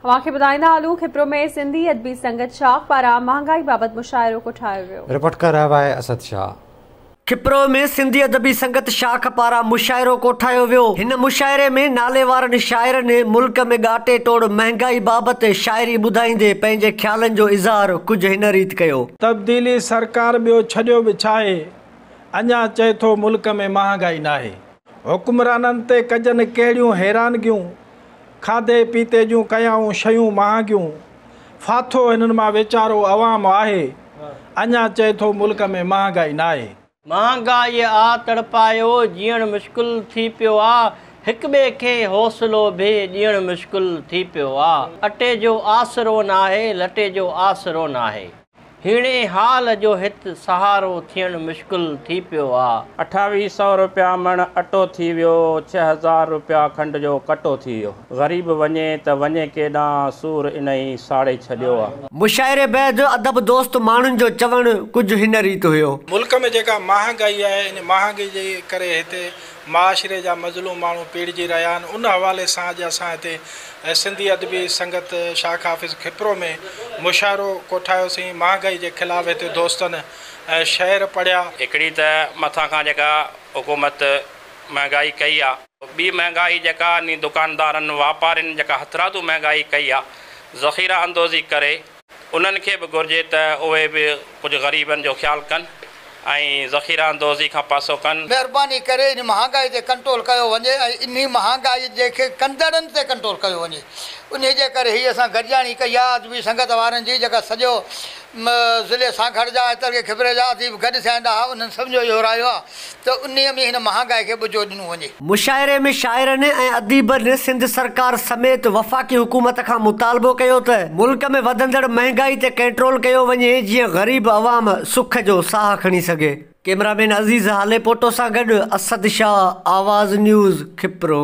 اوهان کي ٻڌائيندا هلون کپرو ۾ سنڌي ادبي سنگت شاخ پاران مهانگائي بابت مشاعرو ڪوٺايو ويو. رپورٽ ڪري رهيو آهي اسد شاهه. کپرو ۾ سنڌي ادبي سنگت شاخ پاران مشاعرو ڪوٺايو ويو. هن مشاعري ۾ ناليوارن شاعرن ملڪ ۾ ڳاٽي ٽوڙ مهنگائي بابت شاعري ٻڌائيندي پنهنجي خيالن جو اظهار ڪجهه هن ريت ڪيو. تبديلي سرڪار ٻيو ڇڏيو به ڇاهي، اڃا چئي ٿو ملڪ ۾ مهانگائي ناهي. حڪمرانن تي ڪجن ڪهڙيون حيرانگيون، کاڌي پيتي جون ڪيائون شيون مهانگيون، ڦاٿو هنن مان ويچارو عوام آهي، اڃا چئي ٿو ملڪ ۾ مهانگائي ناهي. مهانگائيء آ تڙپايو، جيئڻ مشڪل ٿي پيو آ، هڪ ٻئي کي حوصلو ڀي ڏيڻ مشڪل ٿي پيو آ، اٽي جو آسرو ناهي، لٽي جو آسرو ناهي. هيڻي حال جو هت سهارو ٿيڻ مشڪل ٿي پيو آ. اٺاويهه سئو روپيا مڻ اٽو ٿي ويو، 6000 روپيا کنڊ جو ڪٽو ٿي ويو. غريب وڃي ته وڃي ڪيڏانهن، سور انهي ساڙي ڇڏيو آ. مشاعري بعد ادب دوست ماڻهن جو چوڻ ڪجهه هن ريت هيو. ملڪ ۾ جيڪا مهانگائي آهي ان مهانگي جي ڪري هتي معاشري جا مظلوم ماڻهو پيڙجي رهيا آهن ان حوالي سان اڄ اسان هتي سنڌي ادبي سنگت شاخ آفيس کپرو ۾ مشاعرو ڪوٺايوسين مهانگائي جي خلاف هتي دوستن شعر پڙهيا. هڪڙي ته مٿان کان جيڪا حڪومت مهانگائي ڪئي آ. ٻي مهانگائي جيڪا انهي دڪاندارن واپارين جيڪا هٿرادو مهانگائي ڪئي آ ذخيره اندوزي ڪري انهن کي به گهرجي ته اهي به ڪجهه غريبن جو خيال ڪن ۽ ذخيره اندوزي کان پاسو ڪن. مهرباني ڪري ان مهانگائي تي ڪنٽرول ڪيو وڃي ۽ انهي مهانگائي جي کي ڪندڙن تي ڪنٽرول ڪيو وڃي انهي جي ڪري هي اسان گڏجاڻي ڪئي آهي ادبي سنگت وارن جي جيڪا سڄو ضلعي سانگهڙ جا ۽ تعلقي کپري جا اديب گڏ ٿيا آهن ڏاها انهن سڀن جو اهو رايو آهي ته انهي ۾ هن مهانگائي کي ٻجو ڏنو وڃي. مشاعري ۾ شاعرن ۽ اديبن سنڌ سرڪار سميت وفاقي حڪومت کان مطالبو ڪيو ته ملڪ ۾ وڌندڙ مهنگائي تي ڪنٽرول ڪيو وڃي جيئن غريب عوام سک جو ساهه کڻي سگهي. ڪئميرامين عزيز هاليپوٽو سان گڏ اسد شاهه، آواز نيوز، کپرو.